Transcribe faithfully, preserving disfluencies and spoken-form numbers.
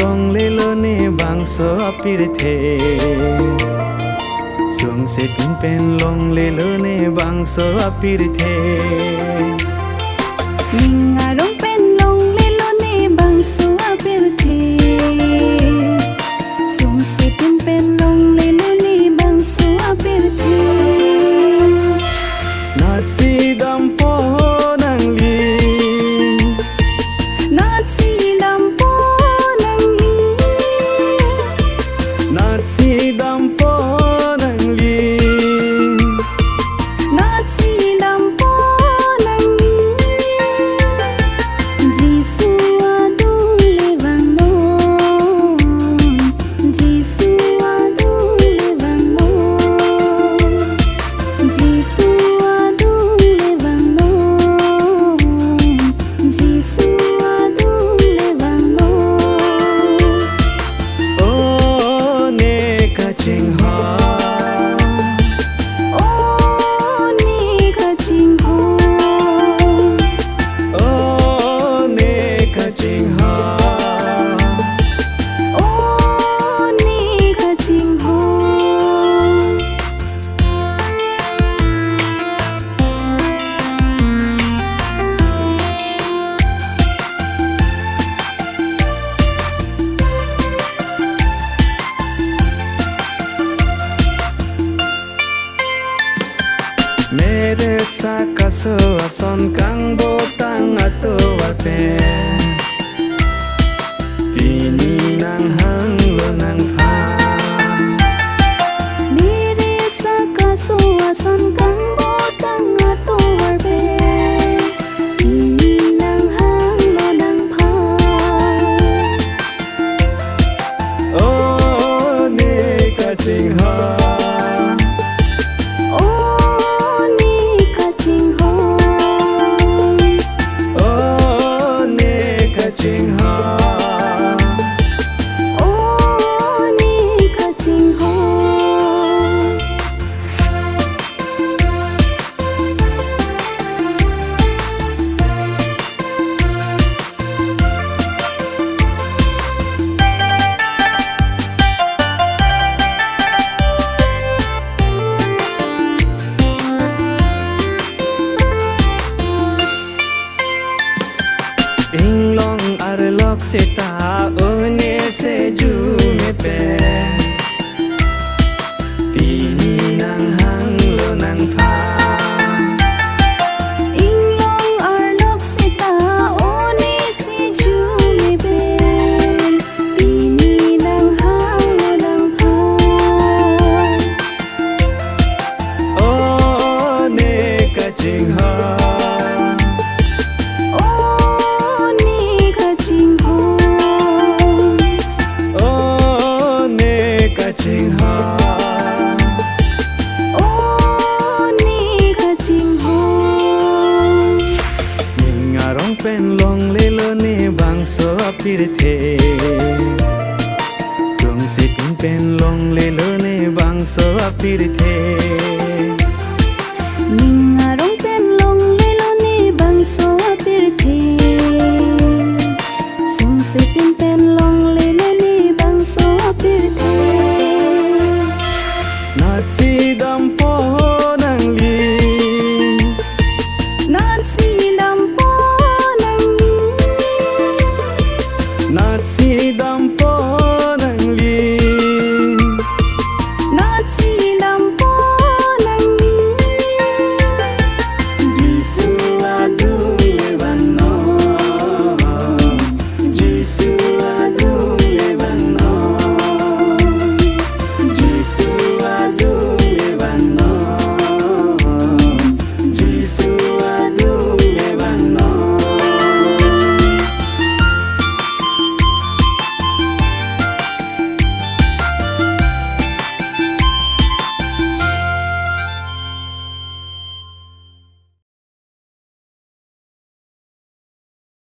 longlelo ne bangso apirthe. Sungse pin pen longlelo ne bangso apirthe. Ning arong pen longlelo ne bangso apirthe. Sungse pin pen longlelo ne bangso apirthe. Natsi dampo nangli. Natsi dampo nangli. Natsi dampo nangli. Natsi dampo nangli. Jisu adung le vangnon. Jisu adung le vangnon. Jisu adung le vangnon. Jisu adung le vangnon. O ne kachinghon. O ne kachinghon. O ne kachinghon. O ne kachinghon. Mere sakaso ason kangbotang atovar pen. Pini nanghanglo nangphan. Mere sakaso ason kangbotang atovar pen. Pini nanghanglo nangphan. O ne kachinghon. O ne kachinghon. O ne kachinghon. O ne kachinghon. Inglong arlok seta o ne seju me pen. Pini nanghanglo nangphan. Inglong arlok seta o ne seju me pen. Pini nanghanglo nangphan. O ne kachinghon. O ne kachinghon. O ne kachinghon. O ne kachinghon. Ning arong pen longlelo ne bangso apirthe.